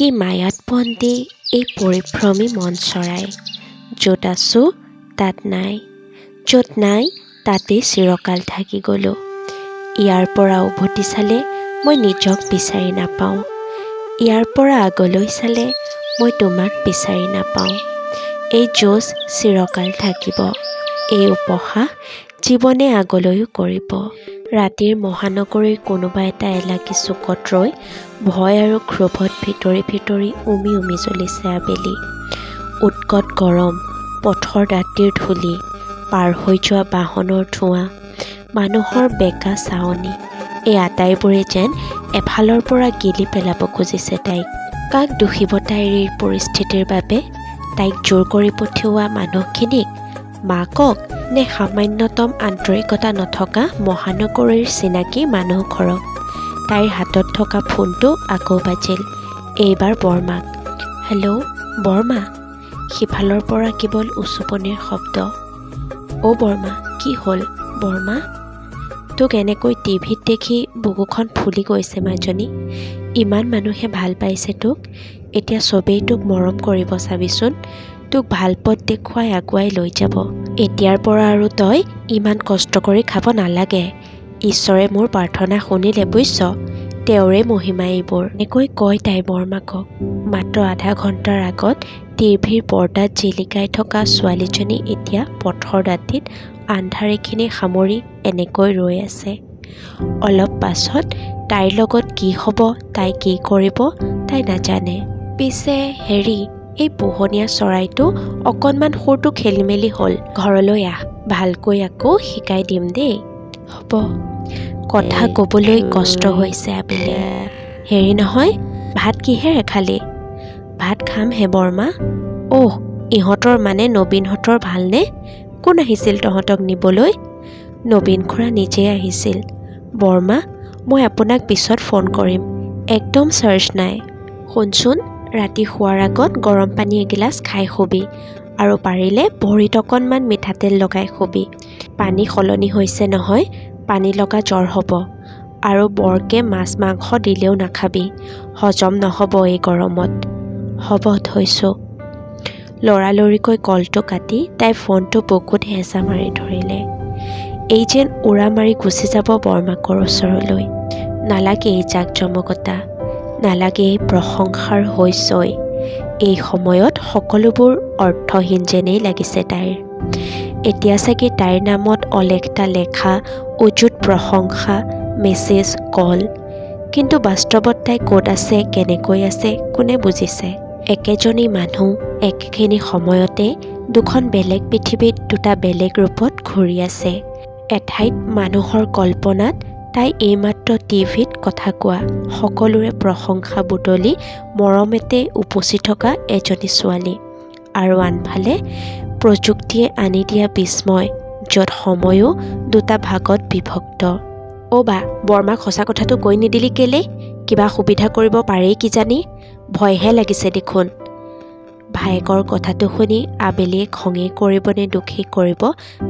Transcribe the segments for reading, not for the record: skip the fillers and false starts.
কি মায়াত বন্দী এই পৰিভ্ৰমী মন চৰাই। য'ত আছোঁ তাত নাই, য'ত নাই তাতেই চিৰকাল থাকি গ'লোঁ। ইয়াৰ পৰা উভতি চালে মই নিজক বিচাৰি নাপাওঁ, ইয়াৰ পৰা আগলৈ চালে মই তোমাক বিচাৰি নাপাওঁ। এই যুঁজ চিৰকাল থাকিব, এই উপহাস জীৱনে আগলৈও কৰিব। ৰাতিৰ মহানগৰীৰ কোনোবা এটা এলাগী চুকত ৰৈ ভয় আৰু ক্ষোভত ভিতৰি ভিতৰি উমি উমি জ্বলিছে আবেলি। উৎকট গৰম, পথৰ দাঁতিৰ ধূলি, পাৰ হৈ যোৱা বাহনৰ ধোঁৱা, মানুহৰ বেঁকা চাৱনি, এই আটাইবোৰে যেন এফালৰ পৰা গিলি পেলাব খুজিছে তাইক। কাক দোষিব তাইৰ এই পৰিস্থিতিৰ বাবে? তাইক জোৰ কৰি পঠিওৱা মানুহখিনিক, মাকক, নে সামান্যতম আন্তৰিকতা নথকা মহানগৰীৰ চিনাকি মানুহঘৰক? তাইৰ হাতত থকা ফোনটো আকৌ বাজিল। এইবাৰ বৰমাক। হেল্ল' বৰমা। সিফালৰ পৰা কেৱল উচুপনিৰ শব্দ। অ' বৰমা, কি হ'ল বৰমা? তোক এনেকৈ টিভিত দেখি বুকুখন ফুলি গৈছে মাজনী। ইমান মানুহে ভাল পাইছে তোক, এতিয়া চবেই তোক মৰম কৰিব চাবিচোন। তোক ভাল পথ দেখুৱাই আগুৱাই লৈ যাব। এতিয়াৰ পৰা আৰু তই ইমান কষ্ট কৰি খাব নালাগে। ঈশ্বৰে মোৰ প্ৰাৰ্থনা শুনিলে বুইছ, তেওঁৰে মহিমা এইবোৰ। এনেকৈ কয় তাই বৰমাকক। মাত্ৰ আধা ঘণ্টাৰ আগত টিভিৰ পৰ্দাত জিলিকাই থকা ছোৱালীজনী এতিয়া পথৰ দাঁতিত আন্ধাৰ এইখিনি সামৰি এনেকৈ ৰৈ আছে। অলপ পাছত তাইৰ লগত কি হ'ব, তাই কি কৰিব তাই নাজানে। পিছে হেৰি, এই পোহনীয়া চৰাইটো অকণমান সুৰটো খেলিমেলি হ'ল। ঘৰলৈ আহ, ভালকৈ আকৌ শিকাই দিম দেই। হ'ব। কথা ক'বলৈ কষ্ট হৈছে আবেলি। হেৰি নহয়, ভাত কিহেৰে খালি? ভাত খামহে বৰমা। অহ, ইহঁতৰ মানে নবীনহঁতৰ ভালনে? কোন আহিছিল তহঁতক নিবলৈ? নবীন খুৰা নিজেই আহিছিল। বৰমা, মই আপোনাক পিছত ফোন কৰিম, একদম চাৰ্জ নাই। শুনচোন, ৰাতি শোৱাৰ আগত গৰম পানী এগিলাচ খাই শুবি আৰু পাৰিলে ভৰিত অকণমান মিঠাতেল লগাই শুবি। পানী সলনি হৈছে নহয়, পানী লগা জ্বৰ হ'ব। আৰু বৰকৈ মাছ মাংস দিলেও নাখাবি, হজম নহ'ব এই গৰমত। হ'ব, থৈছোঁ। লৰালৰিকৈ কলটো কাটি তাই ফোনটো বুকুত হেঁচা মাৰি ধৰিলে। এই যেন উৰা মাৰি গুচি যাব বৰমাকৰ ওচৰলৈ। নালাগে এই জাক-জমকতা, নালাগে এই প্ৰশংসাৰ হৈ চৈ। এই সময়ত সকলোবোৰ অৰ্থহীন যেনেই লাগিছে তাইৰ। এতিয়া চাগে তাইৰ নামত অলেখটা লেখা, অযুত প্ৰশংসা, মেছেজ, কল। কিন্তু বাস্তৱত তাই ক'ত আছে, কেনেকৈ আছে কোনে বুজিছে? একেজনী মানুহ একেখিনি সময়তে দুখন বেলেগ পৃথিৱীত দুটা বেলেগ ৰূপত ঘূৰি আছে। এঠাইত মানুহৰ কল্পনাত তাই এইমাত্ৰ টিভিত কথা কোৱা, সকলোৰে প্ৰশংসা বুটলি মৰমতে উপচি থকা এজনী ছোৱালী, আৰু আনফালে প্ৰযুক্তিয়ে আনি দিয়া বিস্ময়, য'ত সময়ো দুটা ভাগত বিভক্ত। অ' বা, বৰমাক সঁচা কথাটো কৈ নিদিলি কেলেই? কিবা সুবিধা কৰিব পাৰেই কিজানি, ভয়হে লাগিছে দেখোন। ভায়েকৰ কথাটো শুনি আবেলিয়ে খঙেই কৰিব নে দুখেই কৰিব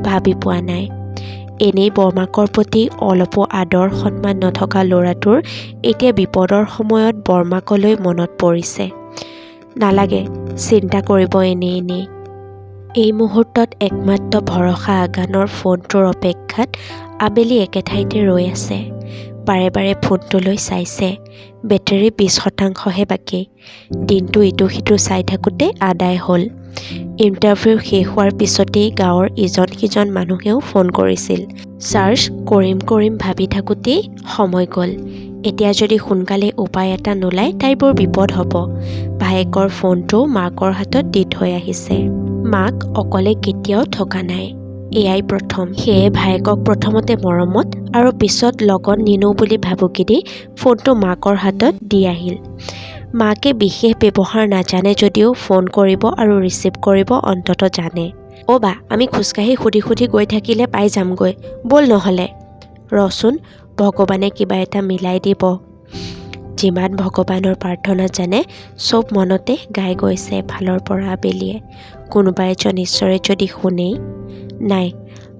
ভাবি পোৱা নাই। এনেই বৰমাকৰ প্ৰতি অলপো আদৰ সন্মান নথকা ল'ৰাটোৰ এতিয়া বিপদৰ সময়ত বৰমাকলৈ মনত পৰিছে। নালাগে চিন্তা কৰিব এনেই এনেই। এই মুহূৰ্তত একমাত্ৰ ভৰসা আগানৰ ফোনটোৰ অপেক্ষাত আবেলি একে ঠাইতে ৰৈ আছে। বাৰে বাৰে ফোনটোলৈ চাইছে। বেটেৰী 20%হে বাকী। দিনটো ইটো সিটো চাই থাকোঁতে আদায় হ'ল। ইণ্টাৰভিউ শেষ হোৱাৰ পিছতেই গাঁৱৰ ইজন সিজন মানুহেও ফোন কৰিছিল। চাৰ্জ কৰিম কৰিম ভাবি থাকোঁতেই সময় গ'ল। এতিয়া যদি সোনকালে উপায় এটা নোলায় তাইৰ বৰ বিপদ হ'ব। ভায়েকৰ ফোনটো মাকৰ হাতত দি থৈ আহিছে। মাক অকলে কেতিয়াও থকা নাই, এয়াই প্ৰথম। সেয়ে ভায়েকক প্ৰথমতে মৰমত আৰু পিছত লগত নিনো বুলি ভাবুকি দি ফোনটো মাকৰ হাতত দি আহিল। মাকে বিশেষ ব্যৱহাৰ নাজানে যদিও ফোন কৰিব আৰু ৰিচিভ কৰিব অন্ততঃ জানে। অ' বা, আমি খোজকাঢ়ি সুধি সুধি গৈ থাকিলে পাই যামগৈ, ব'ল নহ'লে। ৰচোন, ভগৱানে কিবা এটা মিলাই দিব। যিমান ভগৱানৰ প্ৰাৰ্থনা জানে চব মনতে গাই গৈছে এফালৰ পৰা আবেলিয়ে। কোনোবা এজন ঈশ্বৰে যদি শুনেই। নাই,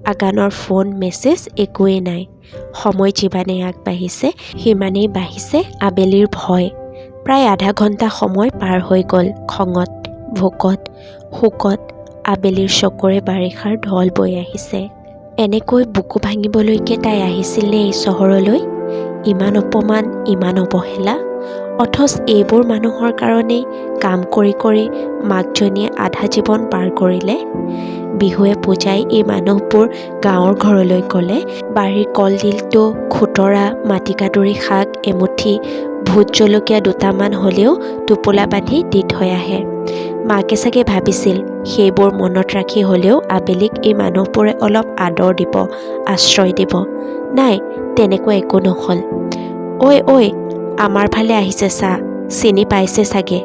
আগানৰ ফোন, মেছেজ একোৱেই নাই। সময় যিমানেই আগবাঢ়িছে সিমানেই বাঢ়িছে আবেলিৰ ভয়। প্ৰায় আধা ঘণ্টা সময় পাৰ হৈ গ'ল। খঙত, ভোকত, শোকত আবেলিৰ চকুৰে বাৰিষাৰ ঢল বৈ আহিছে। এনেকৈ বুকু ভাঙিবলৈকে তাই আহিছিলনে এই চহৰলৈ? ইমান অপমান, ইমান অৱহেলা, অথচ এইবোৰ মানুহৰ কাৰণেই কাম কৰি কৰি মাকজনীয়ে আধা জীৱন পাৰ কৰিলে। বিহুৱে পূজাই এই মানুহবোৰ গাঁৱৰ ঘৰলৈ গ'লে বাৰীৰ কলডিলটো, খুতৰা, মাটিকাদুৰি শাক এমুঠি, ভোট জলকীয়া দুটামান হ'লেও টোপোলা বান্ধি দি থৈ আহে। মাকে চাগে ভাবিছিল সেইবোৰ মনত ৰাখি হ'লেও আবেলিক এই মানুহবোৰে অলপ আদৰ দিব, আশ্ৰয় দিব। নাই, তেনেকুৱা একো নহ'ল। ঐ ঐ, আমাৰ ফালে আহিছে চা, চিনি পাইছে চাগে।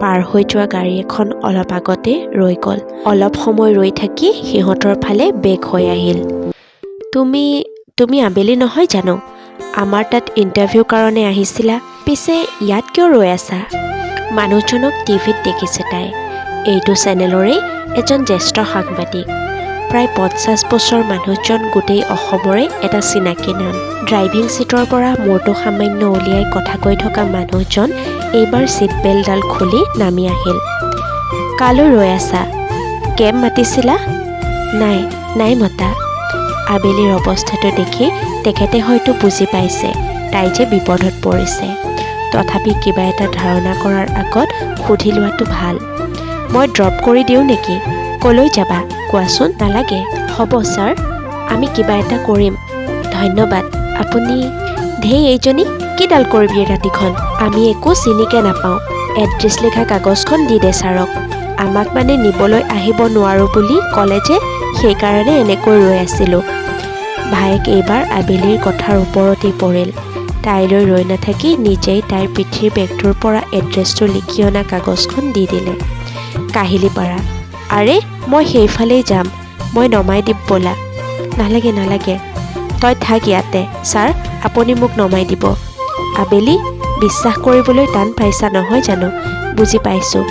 পাৰ হৈ যোৱা গাড়ী এখন অলপ আগতে ৰৈ গ'ল। অলপ সময় ৰৈ থাকি সিহঁতৰ ফালে বেক হৈ আহিল। তুমি তুমি আবেলি নহয় জানো? আমাৰ তাত ইণ্টাৰভিউৰ কাৰণে আহিছিলা। পিছে ইয়াত কিয় ৰৈ আছা? মানুহজনক টিভিত দেখিছে তাই। এইটো চেনেলৰেই এজন জ্যেষ্ঠ সাংবাদিক। প্ৰায় 50 বছৰ মানুহজন গোটেই অসমৰে এটা চিনাকি নাম। ড্ৰাইভিং ছিটৰ পৰা মূৰটো সামান্য উলিয়াই কথা কৈ থকা মানুহজন এইবাৰ ছিট বেল্টডাল খুলি নামি আহিল। কালৈ ৰৈ আছা? কেব মাতিছিলা? নাই নাই মতা। আবেলিৰ অৱস্থাটো দেখি তেখেতে হয়তো বুজি পাইছে তাই যে বিপদত পৰিছে। তথাপি কিবা এটা ধাৰণা কৰাৰ আগত সুধি লোৱাটো ভাল। মই ড্ৰপ কৰি দিওঁ নেকি? ক'লৈ যাবা কোৱাচোন? নালাগে, হ'ব ছাৰ, আমি কিবা এটা কৰিম। ধন্যবাদ। আপুনি ধেই এইজনী, কিডাল কৰিবি ৰাতিখন? আমি একো চিনিকে নাপাওঁ। এড্ৰেছ লিখা কাগজখন দি দে ছাৰক। আমাক মানে নিবলৈ আহিব নোৱাৰোঁ বুলি ক'লে যে, সেইকাৰণে এনেকৈ ৰৈ আছিলোঁ। ভায়েক এইবাৰ আবেলিৰ কথাৰ ওপৰতেই পৰিল। তাইলৈ ৰৈ নাথাকি নিজেই তাইৰ পিঠিৰ বেগটোৰ পৰা এড্ৰেছটো লিখি অনা কাগজখন দি দিলে। কাহিলীপাৰা। আৰে, মই সেইফালেই যাম, মই নমাই দিম ব'লা। নালাগে নালাগে, তই থাক ইয়াতে ছাৰ, আপুনি মোক নমাই দিব। আবেলি, বিশ্বাস কৰিবলৈ টান পাইছা নহয় জানো? বুজি পাইছোঁ।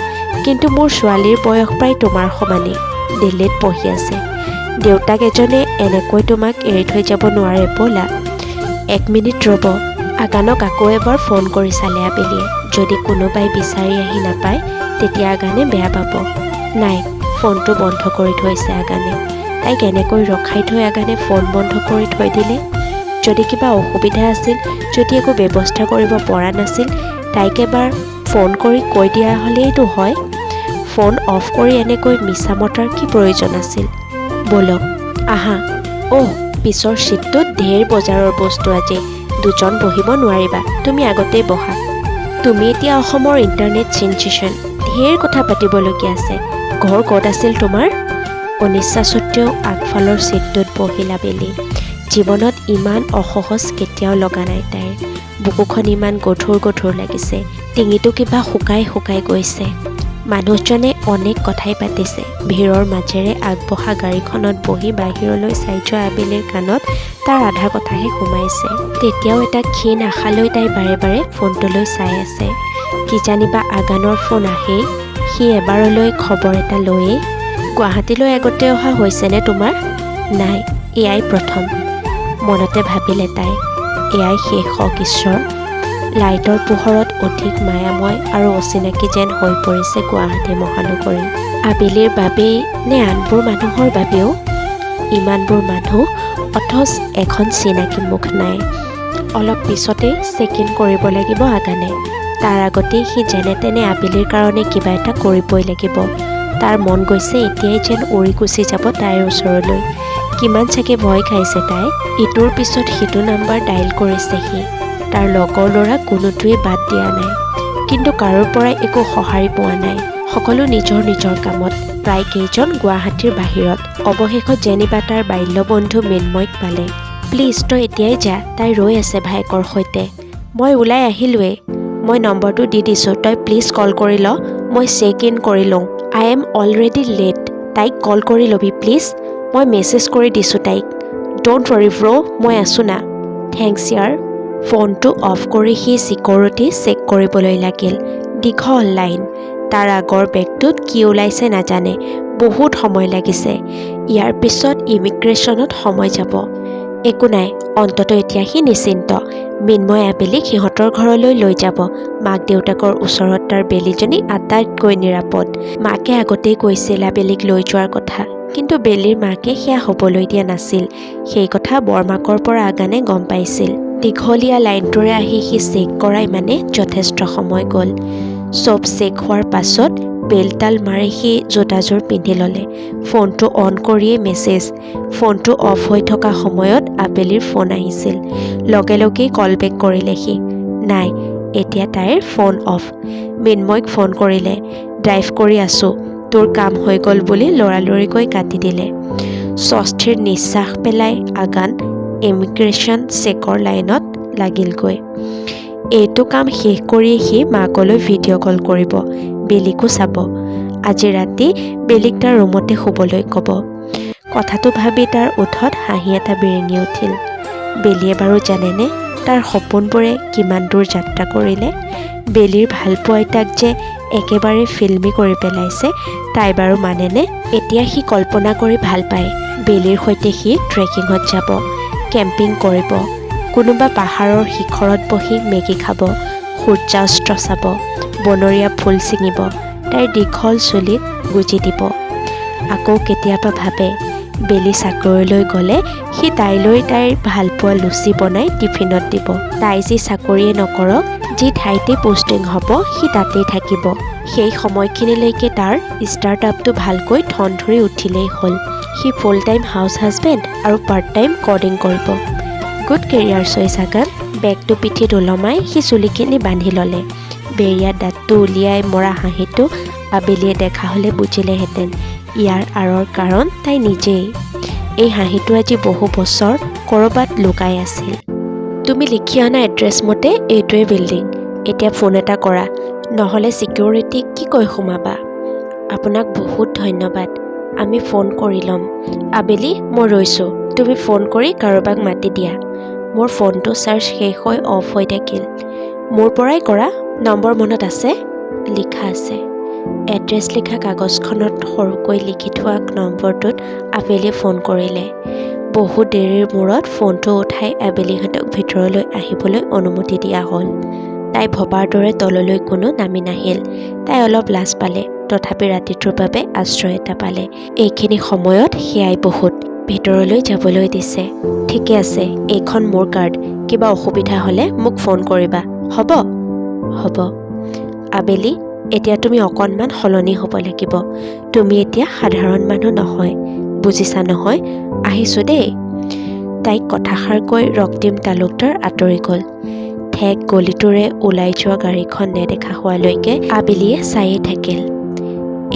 কিন্তু মোৰ ছোৱালীৰ বয়স প্ৰায় তোমাৰ সমানেই, দিল্লীত পঢ়ি আছে। দেউতাক এজনে এনেকৈ তোমাক এৰি থৈ যাব নোৱাৰে। ব'লা। এক মিনিট ৰ'ব। আগানক আকৌ এবাৰ ফোন কৰি চালে আবেলিয়ে। যদি কোনোবাই বিচাৰি আহি নাপায়, তেতিয়া আগানে বেয়া পাব। নাই, ফোনটো বন্ধ কৰি থৈছে আগানে। তাইক এনেকৈ ৰখাই থৈ আগানে ফোন বন্ধ কৰি থৈ দিলে। যদি কিবা অসুবিধা আছিল, যদি একো ব্যৱস্থা কৰিব পৰা নাছিল, তাইক এবাৰ ফোন কৰি কৈ দিয়া হ'লেইতো হয়। ফোন অফ কৰি এনেকৈ মিছা মতাৰ কি প্ৰয়োজন আছিল? ব'লক, আহা। অহ, পিছৰ ছিটটোত ঢেৰ বজাৰৰ বস্তু আজি। দুজন বহিব নোৱাৰিবা, তুমি আগতেই বহা। তুমি এতিয়া অসমৰ ইণ্টাৰনেট চেনচেশ্যন। ঢেৰ কথা পাতিবলগীয়া আছে। ঘৰ ক'ত আছিল তোমাৰ? অনিচ্ছা সত্ত্বেও আগফালৰ ছিটটোত বহিল আবেলি। জীৱনত ইমান অসহজ কেতিয়াও লগা নাই তাইৰ। বুকুখন ইমান গধুৰ গধুৰ লাগিছে, ডিঙিটো কিবা শুকাই শুকাই গৈছে। মানুহজনে অনেক কথাই পাতিছে। ভিৰৰ মাজেৰে আগবঢ়া গাড়ীখনত বহি বাহিৰলৈ চাই যোৱা আবেলিৰ কাণত তাৰ আধা কথাহে সোমাইছে। তেতিয়াও এটা ক্ষীণ আশালৈ তাই বাৰে বাৰে ফোনটোলৈ চাই আছে। কিজানিবা আগানৰ ফোন আহেই, সি এবাৰলৈ খবৰ এটা লৈয়েই। গুৱাহাটীলৈ আগতে অহা হৈছেনে তোমাৰ? নাই, এয়াই প্ৰথম। মনতে ভাবিলে তাই, এয়াই শেষ হওক ঈশ্বৰ। লাইটৰ পোহৰত অধিক মায়াময় আৰু অচিনাকি যেন হৈ পৰিছে গুৱাহাটী মহানগৰী। আবেলিৰ বাবেই নে আনবোৰ মানুহৰ বাবেও? ইমানবোৰ মানুহ, অথচ এখন চিনাকি মুখ নাই। অলপ পিছতেই চেক ইন কৰিব লাগিব আগানে। তাৰ আগতেই সি যেনে তেনে আবেলিৰ কাৰণে কিবা এটা কৰিবই লাগিব। তাৰ মন গৈছে এতিয়াই যেন উৰি গুচি যাব তাইৰ ওচৰলৈ। কিমান চাগে ভয় খাইছে তাই। ইটোৰ পিছত সিটো নাম্বাৰ ডায়েল কৰিছে সি। তাৰ লগৰ ল'ৰা কোনোটোৱেই বাদ দিয়া নাই। কিন্তু কাৰো পৰাই একো সঁহাৰি পোৱা নাই। সকলো নিজৰ নিজৰ কামত, প্ৰায়কেইজন গুৱাহাটীৰ বাহিৰত। অৱশেষত যেনিবা তাৰ বাল্যবন্ধু মৃন্ময়ক পালে। প্লিজ, তই এতিয়াই যা, তাই ৰৈ আছে ভায়েকৰ সৈতে। মই ওলাই আহিলোৱেই। মই নম্বৰটো দি দিছোঁ, তই প্লিজ কল কৰি ল। মই চেক ইন কৰি লওঁ। I am already late. তাইক কল কৰি ল'বি প্লিজ। মই মেছেজ কৰি দিছোঁ তাইক। Don't worry bro, মই আছোঁ না। Thanks য়াৰ। ফোনটো অফ কৰি সি চিকিউৰিটি চেক কৰিবলৈ লাগিল। দীঘল লাইন। তাৰ আগৰ বেগটোত কি ওলাইছে নাজানে। বহুত সময় লাগিছে। ইয়াৰ পিছত ইমিগ্ৰেশ্যনত সময় যাব। একো নাই, অন্ততঃ এতিয়া সি নিশ্চিন্ত। মৃন্ময়ে আবেলিক সিহঁতৰ ঘৰলৈ লৈ যাব। মাক দেউতাকৰ ওচৰত তাৰ বেলিজনী আটাইতকৈ নিৰাপদ। মাকে আগতেই কৈছিল আবেলিক লৈ যোৱাৰ কথা, কিন্তু বেলিৰ মাকে সেয়া হ'বলৈ দিয়া নাছিল। সেই কথা বৰমাকৰ পৰা আগানে গম পাইছিল। দীঘলীয়া লাইনটোৰে আহি সি চেক কৰাই মানে যথেষ্ট সময় গ'ল। চব চেক হোৱাৰ পাছত বেলতাল মাৰি সি জোতাযোৰ পিন্ধি ল'লে। ফোনটো অন কৰিয়েই মেছেজ। ফোনটো অফ হৈ থকা সময়ত আবেলিৰ ফোন আহিছিল। লগে লগেই কল বেক কৰিলে সি। নাই, এতিয়া তাইৰ ফোন অফ। মৃন্ময়ক ফোন কৰিলে। ড্ৰাইভ কৰি আছোঁ, তোৰ কাম হৈ গ'ল বুলি লৰালৰিকৈ কাটি দিলে। স্বস্তিৰ নিশ্বাস পেলাই আগান ইমিগ্ৰেশ্যন চেকৰ লাইনত লাগিলগৈ। এইটো কাম শেষ কৰিয়েই সি মাকলৈ ভিডিঅ' কল কৰিব, বেলিকো চাব। আজি ৰাতি বেলিক তাৰ ৰুমতে শুবলৈ ক'ব। কথাটো ভাবি তাৰ ওঁঠত হাঁহি এটা বিৰিঙি উঠিল। বেলিয়ে বাৰু জানেনে তাৰ সপোনবোৰে কিমান দূৰ যাত্ৰা কৰিলে? বেলিৰ ভালপোৱাই তাক যে একেবাৰে ফিল্মি কৰি পেলাইছে, তাই বাৰু মানেনে? এতিয়া সি কল্পনা কৰি ভাল পায়। বেলিৰ সৈতে সি ট্ৰেকিঙত যাব, কেম্পিং কৰিব, কোনোবা পাহাৰৰ শিখৰত বহি মেগী খাব, সূৰ্যাস্ত চাব, বনৰীয়া ফুল ছিঙিব, তাইৰ দীঘল চুলিত গুজি দিব। আকৌ কেতিয়াবা ভাবে, বেলি চাকৰিলৈ গ'লে সি তাইলৈ তাইৰ ভালপোৱা লুচি বনাই টিফিনত দিব। তাই যি চাকৰিয়ে নকৰক, যি ঠাইতে পষ্টিং হ'ব, সি তাতেই থাকিব। সেই সময়খিনিলৈকে তাৰ ষ্টাৰ্টআপটো ভালকৈ ঠন ধৰি উঠিলেই হ'ল। সি ফুল টাইম হাউচ হাজবেণ্ড আৰু পাৰ্ট টাইম কডিং কৰিব। গুড কেৰিয়াৰ চইচ আগান। বেগটো পিঠিত ওলমাই সি চুলিখিনি বান্ধি ল'লে। বেৰীয়া দাঁতটো উলিয়াই মৰা হাঁহিটো আবেলিয়ে দেখা হ'লে বুজিলেহেঁতেন ইয়াৰ আঁৰৰ কাৰণ তাই নিজেই। এই হাঁহিটো আজি বহু বছৰ ক'ৰবাত লুকাই আছিল। তুমি লিখি অনা এড্ৰেছ মতে এইটোৱে বিল্ডিং। এতিয়া ফোন এটা কৰা, নহ'লে ছিকিউৰিটিক কি কৈ সোমাবা? আপোনাক বহুত ধন্যবাদ, আমি ফোন কৰি ল'ম। আবেলি মই ৰৈছোঁ, তুমি ফোন কৰি কাৰোবাক মাতি দিয়া। মোৰ ফোনটো চাৰ্জ শেষ হৈ অফ হৈ থাকিল। মোৰ পৰাই কৰা। নম্বৰ মনত আছে? লিখা আছে। এড্ৰেছ লিখা কাগজখনত সৰুকৈ লিখি থোৱা নম্বৰটোত আবেলিয়ে ফোন কৰিলে। বহু দেৰিৰ মূৰত ফোনটো উঠাই আবেলিহঁতক ভিতৰলৈ আহিবলৈ অনুমতি দিয়া হ'ল। তাই ভবাৰ দৰে তললৈ কোনো নামি নাহিল। তাই অলপ লাজ পালে, তথাপি ৰাতিটোৰ বাবে আশ্ৰয় এটা পালে। এইখিনি সময়ত সেয়াই বহুত। ভিতৰলৈ যাবলৈ দিছে। ঠিকে আছে, এইখন মোৰ কাৰ্ড। কিবা অসুবিধা হ'লে মোক ফোন কৰিবা। হ'ব? হ'ব। আবেলি, এতিয়া তুমি অকণমান সলনি হ'ব লাগিব। তুমি এতিয়া সাধাৰণ মানুহ নহয়, বুজিছা নহয়? আহিছোঁ দেই। তাইক কথাষাৰ কৈ ৰক্তিম তালুকদাৰ আঁতৰি গ'ল। ঠেক গলিটোৰে ওলাই যোৱা গাড়ীখন নেদেখা হোৱালৈকে আবেলিয়ে চায়েই থাকিল।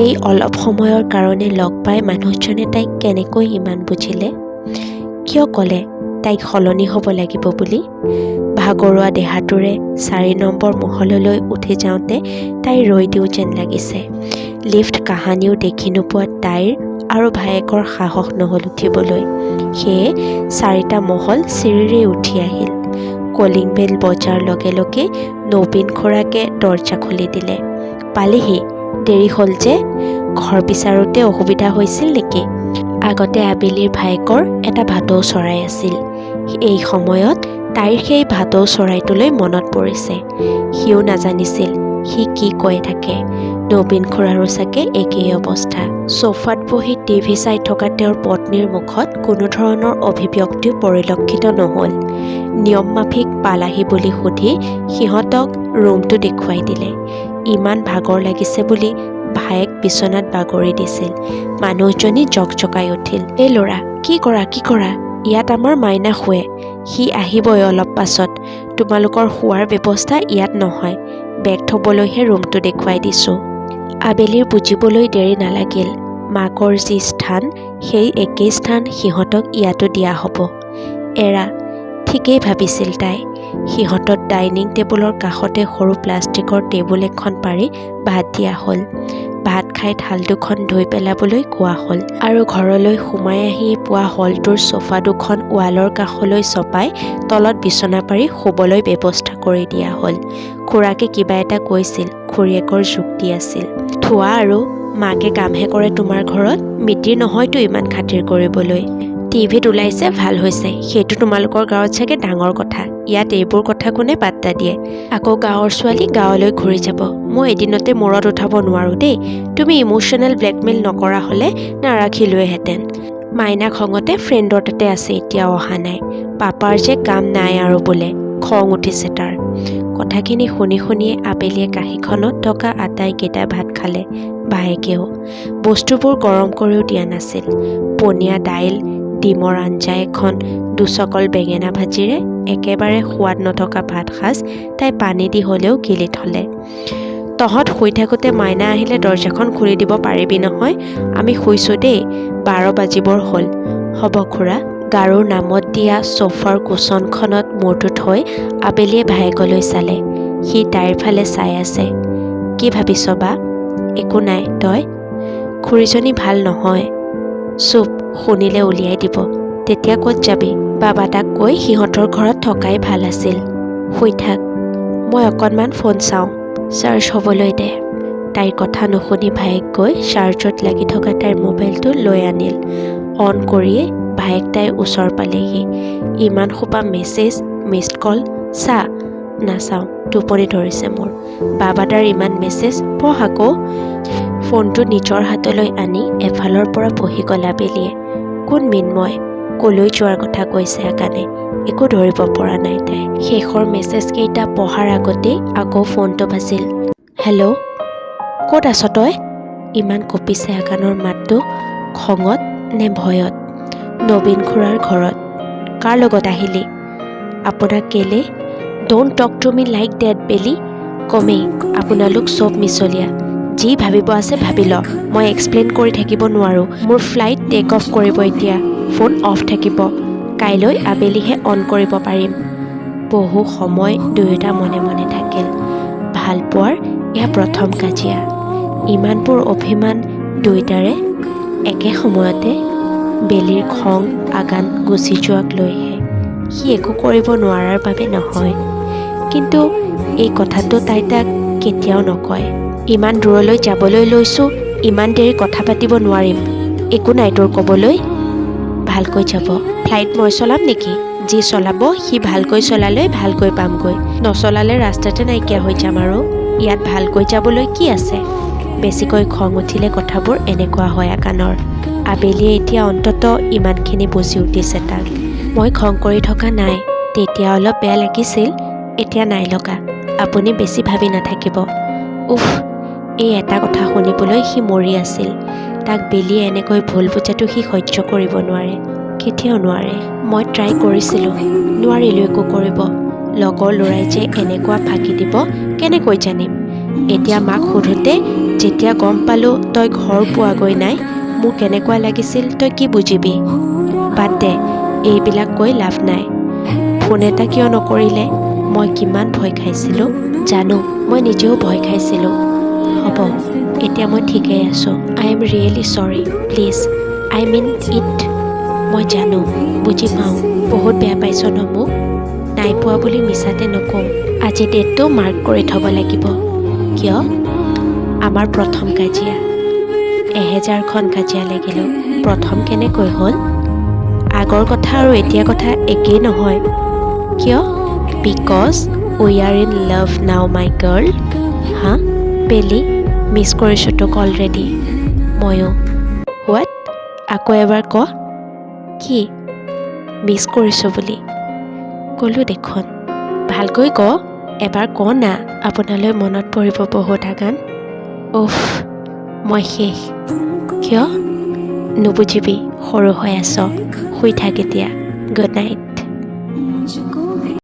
এই অলপ সময়ৰ কাৰণে লগ পাই মানুহজনে তাইক কেনেকৈ ইমান বুজিলে? কিয় ক'লে তাইক সলনি হ'ব লাগিব বুলি? ভাগৰুৱা দেহাটোৰে 4 নম্বৰ মহললৈ উঠি যাওঁতে তাই ৰৈ দিওঁ যেন লাগিছে। লিফ্ট কাহানিও দেখি নোপোৱা তাইৰ আৰু ভায়েকৰ সাহস নহ'ল উঠিবলৈ। সেয়ে 4টা মহল চিৰিৰেই উঠি আহিল। কলিং বেল বজাৰ লগে লগে নবীন খুৰাকে দৰ্জা খুলি দিলে। পালেহি, দেৰি হ'ল যে? ঘৰ বিচাৰোঁতে অসুবিধা হৈছিল নেকি? আগতে আবেলিৰ ভায়েকৰ এটা ভাটৌ চৰাই আছিল। এই সময়ত তাইৰ সেই ভাটৌ চৰাইটোলৈ মনত পৰিছে। সিও নাজানিছিল সি কি কৈ থাকে। নবীন খুৰাৰো চাগে একেই অৱস্থা। চোফাত বহি টিভি চাই থকা তেওঁৰ পত্নীৰ মুখত কোনো ধৰণৰ অভিব্যক্তি পৰিলক্ষিত নহ'ল। নিয়মমাফিক পালাহি বুলি সুধি সিহঁতক ৰুমটো দেখুৱাই দিলে। ইমান ভাগৰ লাগিছে বুলি ভায়েক বিচনাত বাগৰি দিছিল। মানুহজনী জকজকাই উঠিল। এই ল'ৰা, কি কৰা কি কৰা? ইয়াত আমাৰ মাইনা শুৱে। সি আহিবই অলপ পাছত। তোমালোকৰ শোৱাৰ ব্যৱস্থা ইয়াত নহয়, বেগ থ'বলৈহে ৰুমটো দেখুৱাই দিছোঁ। আবেলিৰ বুজিবলৈ দেৰি নালাগিল। মাকৰ যি স্থান, সেই একেই স্থান সিহঁতক ইয়াতো দিয়া হ'ব। এৰা, ঠিকেই ভাবিছিল তাই। সিহঁতক ডাইনিং টেবুলৰ কাষতে সৰু প্লাষ্টিকৰ টেবুল এখন পাৰি ভাত দিয়া হ'ল। ভাত খাই থাল দুখন ধুই পেলাবলৈ কোৱা হ'ল আৰু ঘৰলৈ সোমাই আহি পোৱা হলটোৰ চোফা দুখন ৱালৰ কাষলৈ চপাই তলত বিচনা পাৰি শুবলৈ ব্যৱস্থা কৰি দিয়া হ'ল। খুৰাকে কিবা এটা কৈছিল, খুৰীয়েকৰ যুক্তি আছিল, থোৱা আৰু মাকে কামহে কৰে তোমাৰ ঘৰত, মিতিৰ নহয়তো ইমান খাতিৰ কৰিবলৈ। টিভিত ওলাইছে, ভাল হৈছে। সেইটো তোমালোকৰ গাঁৱত চাগে ডাঙৰ কথা। ইয়াত এইবোৰ কথা কোনে পাত্তা দিয়ে? আকৌ গাঁৱৰ ছোৱালী গাঁৱলৈ ঘূৰি যাব। মই এদিনতে মূৰত উঠাব নোৱাৰোঁ দেই। তুমি ইম'শ্যনেল ব্লেকমেইল নকৰা হ'লে নাৰাখিলোৱেহেঁতেন। মাইনা খঙতে ফ্ৰেণ্ডৰ তাতে আছে, এতিয়াও অহা নাই। পাপাৰ যে কাম নাই আৰু বোলে, খং উঠিছে তাৰ। কথাখিনি শুনি শুনিয়ে আবেলিয়ে কাঁহীখনত থকা আটাইকেইটা ভাত খালে। ভায়েকেও বস্তুবোৰ গৰম কৰিও দিয়া নাছিল। পনীয়া দাইল, ডিমৰ আঞ্জা এখন, দুচকল বেঙেনা ভাজিৰে একেবাৰে সোৱাদ নথকা ভাতসাঁজ তাই পানী দি হ'লেও গিলি থ'লে। তহঁত শুই থাকোঁতে মাইনা আহিলে দৰ্জাখন খুলি দিব পাৰিবি নহয়? আমি শুইছোঁ দেই, 12 বাজিবৰ হ'ল। হ'ব খুৰা। গাৰুৰ নামত দিয়া চ'ফাৰ কুচনখনত মূৰটো থৈ আবেলিয়ে ভায়েকলৈ চালে। সি তাইৰ ফালে চাই আছে। কি ভাবিছ বা? একো নাই। তই? খুৰীজনী ভাল নহয়। চুপ, শুনিলে উলিয়াই দিব। তেতিয়া ক'ত যাবি? বাবা দাক কৈ সিহঁতৰ ঘৰত থকাই ভাল আছিল। শুই থাক, মই অকণমান ফোন চাওঁ, চাৰ্জ হ'বলৈ দে। তাইৰ কথা নুশুনি ভায়েক গৈ চাৰ্জত লাগি থকা তাইৰ মোবাইলটো লৈ আনিল। অন কৰিয়ে ভায়েক তাইৰ ওচৰ পালেহি। ইমান সোপা মেছেজ, মিছড কল, চা। নাচাওঁ, টোপনি ধৰিছে মোৰ। বাবাদাৰ ইমান মেছেজ, পঢ় আকৌ। ফোনটো নিজৰ হাতলৈ আনি এফালৰ পৰা বহি গ'ল আবেলিয়ে। কোন মৃন্ময়? কলৈ যোৱাৰ কথা কৈছে আকানে? একো ধৰিব পৰা নাই তাই। শেষৰ মেছেজকেইটা পঢ়াৰ আগতেই আকৌ ফোনটো বাজিল। হেল্ল', ক'ত আছ তই? ইমান কঁপিছে আকানৰ মাতটো, খঙত নে ভয়ত? নবীন খুৰাৰ ঘৰত। কাৰ লগত আহিলি? আপোনাক কেলে? Don't talk to me like that বেলি। কমেই আপোনালোক চব মিছলীয়া। যি ভাবিব আছে ভাবি ল, মই এক্সপ্লেইন কৰি থাকিব নোৱাৰোঁ। মোৰ ফ্লাইট টেক অফ কৰিব এতিয়া। ফোন অফ থাকিব, কাইলৈ আবেলিহে অন কৰিব পাৰিম। বহু সময় দুয়োটা মনে মনে থাকিল। ভালপোৱাৰ এয়া প্ৰথম কাজিয়া। ইমানবোৰ অভিমান দুয়োটাৰে একে সময়তে। বেলিৰ খং আগান গুচি যোৱাক লৈহে, সি একো কৰিব নোৱাৰাৰ বাবে নহয়। কিন্তু এই কথাটো তাই তাক কেতিয়াও নকয়। ইমান দূৰলৈ যাবলৈ লৈছোঁ, ইমান দেৰি কথা পাতিব নোৱাৰিম। একো নাই তোৰ ক'বলৈ। ভালকৈ যাব। ফ্লাইট মই চলাম নেকি? যি চলাব সি ভালকৈ চলালে ভালকৈ পামগৈ, নচলালে ৰাস্তাতে নাইকিয়া হৈ যাম। আৰু ইয়াত ভালকৈ যাবলৈ কি আছে? বেছিকৈ খং উঠিলে কথাবোৰ এনেকুৱা হয় আকানৰ। আবেলিয়ে এতিয়া অন্ততঃ ইমানখিনি বুজি উঠিছে তাক। মই খং কৰি থকা নাই। তেতিয়া অলপ বেয়া লাগিছিল, এতিয়া নাই লগা। আপুনি বেছি ভাবি নাথাকিব। উফ, এই এটা কথা শুনিবলৈ সি মৰি আছিল। তাক বেলিয়ে এনেকৈ ভুল বুজাটো সি সহ্য কৰিব নোৱাৰে, কেতিয়াও নোৱাৰে। মই ট্ৰাই কৰিছিলোঁ, নোৱাৰিলোঁ একো কৰিব। লগৰ ল'ৰাই যে এনেকুৱা ফাঁকি দিব কেনেকৈ জানিম? এতিয়া মাক সোধোতে যেতিয়া গম পালোঁ তই ঘৰ পোৱাগৈ নাই, মোৰ কেনেকুৱা লাগিছিল তই কি বুজিবি? বাদ দে, এইবিলাক কৈ লাভ নাই। ফোন এটা কিয় নকৰিলে? মই কিমান ভয় খাইছিলোঁ জানো? মই নিজেও ভয় খাইছিলোঁ। হ'ব, এতিয়া মই ঠিকেই আছোঁ। I am really sorry, please, I mean it. মই জানো, বুজি পাওঁ, বহুত বেয়া পাইছ ন মোক? নাই পোৱা বুলি মিছাতে নকওঁ। আজি ডেটটো মাৰ্ক কৰি থ'ব লাগিব। কিয়? আমাৰ প্ৰথম কাজিয়া। 1000খন কাজিয়া লাগিলোঁ, প্ৰথম কেনেকৈ হ'ল? আগৰ কথা আৰু এতিয়া কথা একেই নহয়। কিয়? Because we are in love now, my girl. হা বেলি, মিছ কৰিছোঁ তোক অলৰেডি। ময়ো। What? আকৌ এবাৰ ক। কি? মিছ কৰিছোঁ বুলি ক'লোঁ দেখোন। ভালকৈ ক, এবাৰ ক না। আপোনালৈ মনত পৰিব বহুত আগান। উফ, মই শেষ। কিয় নুবুজিবি? সৰু হৈ আছ। শুই থাক এতিয়া। Good night. मुझको